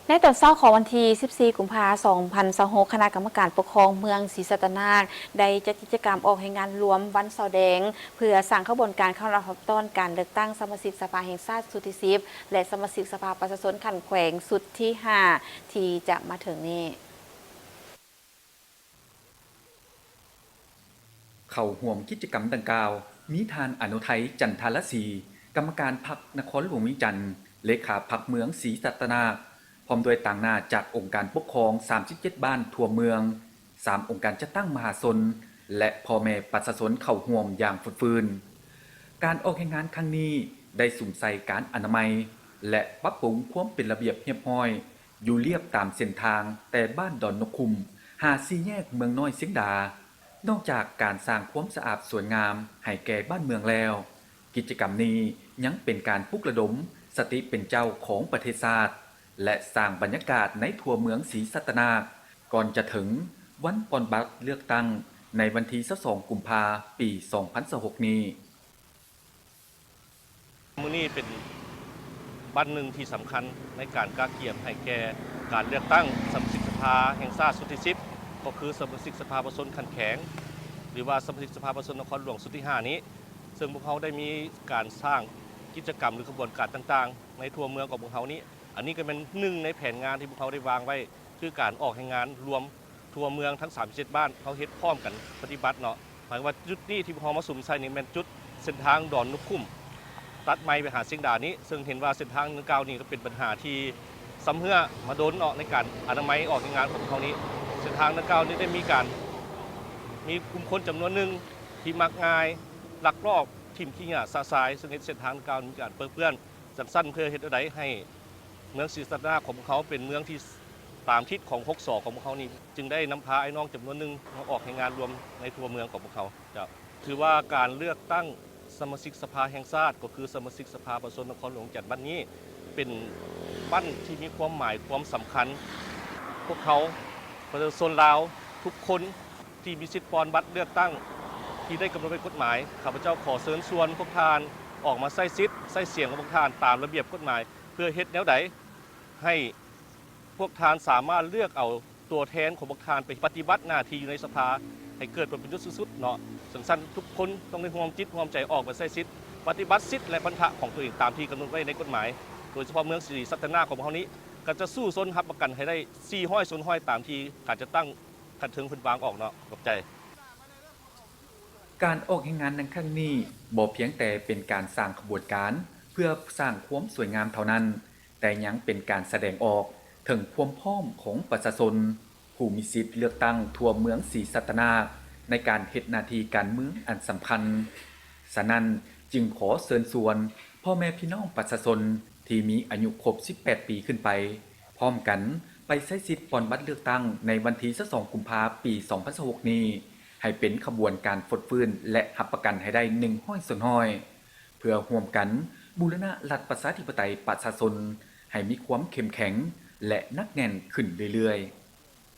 ໃນຕອນເຊົ້າຂອງວັນທີສິບສີ່ ກຸມພາ ສອງພັນຊາວຫົກ ຄະນະກຳມະການປົກຄອງເມືອງສີສັດຕະນາກ ໄດ້ຈັດກິດຈະກຳອອກແຮງງານລວມວັນຊາວແດງ ເພື່ອສ້າງຂະບວນການເຂົ້າຮັບຕ້ອນການເລືອກຕັ້ງສະມາຊິກສະພາແຫ່ງຊາດຊຸດທີສິບ ແລະ ສະມາຊິກສະພາປະຊາຊົນຂັ້ນແຂວງຊຸດທີຫ້າ ທີ່ຈະມາເຖິງນີ້. ເຂົ້າຮ່ວມກິດຈະກຳດັ່ງກ່າວ ມີທ່ານ ອະນຸໄທ ຈັນທາລະສີ ກຳມະການພັກນະຄອນຫຼວງວຽງຈັນ, ເລຂາພັກເມືອງສີສັດຕະນາກ, ພ້ອມດ້ວຍຕາງໜ້າຈາກອົງການປົກຄອງສາມສິບເຈັດບ້ານທົ່ວເມືອງ, ສາມອົງການຈັດຕັ້ງມະຫາຊົນ ແລະ ພໍ່ແມ່ປະຊາຊົນເຂົ້າຮ່ວມຢ່າງຟົດຟື້ນ. ການອອກແຮງງານຄັ້ງນີ້ໄດ້ສຸມໃສ່ການອະນາໄມ ແລະ ປັບປຸງຄວາມເປັນລະບຽບຮຽບຮ້ອຍ ຢູ່ລຽບຕາມເສັ້ນທາງແຕ່ບ້ານດອນນົກຂຸ້ມ ຫາສີ່ແຍກເມືອງນ້ອຍຊຽງດາ. ນອກຈາກການສ້າງຄວາມສະອາດສວຍງາມໃຫ້ແກ່ບ້ານເມືອງແລ້ວ, ກິດຈະກຳນີ້ຍັງເປັນການປຸກລະດົມສະຕິເປັນເຈົ້າຂອງປະເທດຊາດ ແລະ ສ້າງບັນຍາກາດໃນທົ່ວເມືອງສີສັດຕະນາກ ກ່ອນຈະເຖິງວັນປ່ອນບັດເລືອກຕັ້ງໃນວັນທີຊາວສອງ ກຸມພາ ປີສອງພັນຊາວຫົກນີ້. ມື້ນີ້ເປັນວັນໜຶ່ງທີ່ສຳຄັນໃນການກະກຽມໃຫ້ແກ່ການເລືອກຕັ້ງສະມາຊິກສະພາແຫ່ງຊາດຊຸດທີສິບ ກໍຄືສະມາຊິກສະພາປະຊາຊົນຂັ້ນແຂວງ ຫຼືວ່າສະມາຊິກສະພາປະຊາຊົນນະຄອນຫຼວງຊຸດທີຫ້ານີ້ ເຊິ່ງພວກເຮົາໄດ້ມີການສ້າງກິດຈະກຳ ຫຼື ຂະບວນການຕ່າງໆ ໃນທົ່ວເມືອງຂອງພວກເຮົານີ້. ອັນນີ້ກໍແມ່ນໜຶ່ງໃນແຜນງານທີ່ພວກເຮົາໄດ້ວາງໄວ້ ຄືການອອກແຮງງານລວມ ທົ່ວເມືອງທັງສາມສິບເຈັດບ້ານ ເຮົາເຮັດພ້ອມກັນປະຕິບັດເນາະ. ໝາຍວ່າຈຸດນີ້ທີ່ພວກເຮົາມາສຸມໃສ່ນີ້ແມ່ນຈຸດເສັ້ນທາງດອນນົກຂຸ້ມ ຕັດໃໝ່ໄປຫາຊຽງດານີ້ ເຊິ່ງເຫັນວ່າເສັ້ນທາງດັ່ງກ່າວນີ້ກໍເປັນບັນຫາທີ່ຊຳເຮື້ອມາດົນເນາະ ໃນການອະນາໄມອອກແຮງງານຂອງພວກເຮົານີ້. ເສັ້ນທາງດັ່ງກ່າວນີ້ໄດ້ມີການ ມີກຸ່ມຄົນຈຳນວນໜຶ່ງທີ່ມັກງ່າຍ ລັກລອບຖິ້ມຂີ້ຫຍ້າຊະຊາຍ ເຊິ່ງເຮັດເສັ້ນທາງດັ່ງກ່າວມີການເປິເປື້ອນ. ຈັ່ງຊັ້ນ ເພື່ອເຮັດແນວໃດໃຫ້ເມືອງສີສັດຕະນາກຂອງພວກເຮົາເປັນເມືອງທີ່ຕາມທິດຂອງຫົກສອງຂອງພວກເຮົານີ້ ຈຶ່ງໄດ້ນຳພາອ້າຍນ້ອງຈຳນວນໜຶ່ງມາອອກແຮງງານລວມໃນທົ່ວເມືອງຂອງພວກເຮົາ. ເຈົ້າ ຖືວ່າການເລືອກຕັ້ງສະມາຊິກສະພາແຫ່ງຊາດ ກໍຄືສະມາຊິກສະພາປະຊາຊົນນະຄອນຫຼວງວຽງຈັນບັດນີ້ ເປັນວັນທີ່ມີຄວາມໝາຍຄວາມສຳຄັນ. ພວກເຮົາປະຊາຊົນລາວທຸກຄົນທີ່ມີສິດປ່ອນບັດເລືອກຕັ້ງທີ່ໄດ້ກຳນົດໃນກົດໝາຍ, ຂ້າພະເຈົ້າຂໍເຊີນຊວນພວກທ່ານອອກມາໃຊ້ສິດໃຊ້ສຽງຂອງພວກທ່ານຕາມລະບຽບກົດໝາຍ ເພື່ອເຮັດແນວໃດໃຫ້ພວກທ່ານສາມາດເລືອກເອົາຕົວແທນຂອງພວກທ່ານໄປປະຕິບັດໜ້າທີ່ຢູ່ໃນສະພາໃຫ້ເກີດຜົນປະໂຫຍດສູງສຸດເນາະ. ຈັ່ງຊັ້ນທຸກຄົນຕ້ອງໄດ້ຮ່ວມຈິດຮ່ວມໃຈອອກໄປໃຊ້ສິດ ປະຕິບັດສິດ ແລະ ພັນທະຂອງຕົວເອງຕາມທີ່ກຳນົດໄວ້ໃນກົດໝາຍ. ໂດຍສະເພາະເມືອງສີສັດຕະນາກຂອງພວກເຮົານີ້ ກໍຈະສູ້ຊົນຮັບປະກັນໃຫ້ໄດ້ສີ່ຮ້ອຍສ່ວນຮ້ອຍຕາມທີ່ການຈັດຕັ້ງຂັ້ນເທິງເພິ່ນວາງອອກເນາະ. ຂອບໃຈ. ການອອກແຮງງານໃນຄັ້ງນີ້ ບໍ່ພຽງແຕ່ເປັນການສ້າງຂະບວນການເພື່ອສ້າງຄວາມສວຍງາມເທົ່ານັ້ນ, ແຕ່ຍັງເປັນການສະແດງອອກເຖິງຄວາມພ້ອມຂອງປະຊາຊົນ ຜູ້ມີສິດເລືອກຕັ້ງທົ່ວເມືອງສີສັດຕະນາກ ໃນການເຮັດໜ້າທີ່ການເມືອງອັນສຳຄັນ. ສະນັ້ນ, ຈຶ່ງຂໍເຊີນຊວນພໍ່ແມ່ພີ່ນ້ອງປະຊາຊົນທີ່ມີອາຍຸຄົບສິບແປດປີຂຶ້ນໄປ ພ້ອມກັນໄປໃຊ້ສິດປ່ອນບັດເລືອກຕັ້ງໃນວັນທີຊາວສອງ ກຸມພາ ປີສອງພັນຊາວຫົກນີ້ ໃຫ້ເປັນຂະບວນການຟົດຟື້ນ ແລະ ຮັບປະກັນໃຫ້ໄດ້ໜຶ່ງຮ້ອຍສ່ວນຮ້ອຍ ເພື່ອຮ່ວມກັນບູລະນະລັດປະຊາທິປະໄຕປະຊາຊົນໃຫ້ມີຄວາມເຂັ້ມແຂງ ແລະ ໜັກແໜ້ນຂຶ້ນເລື້ອຍໆ.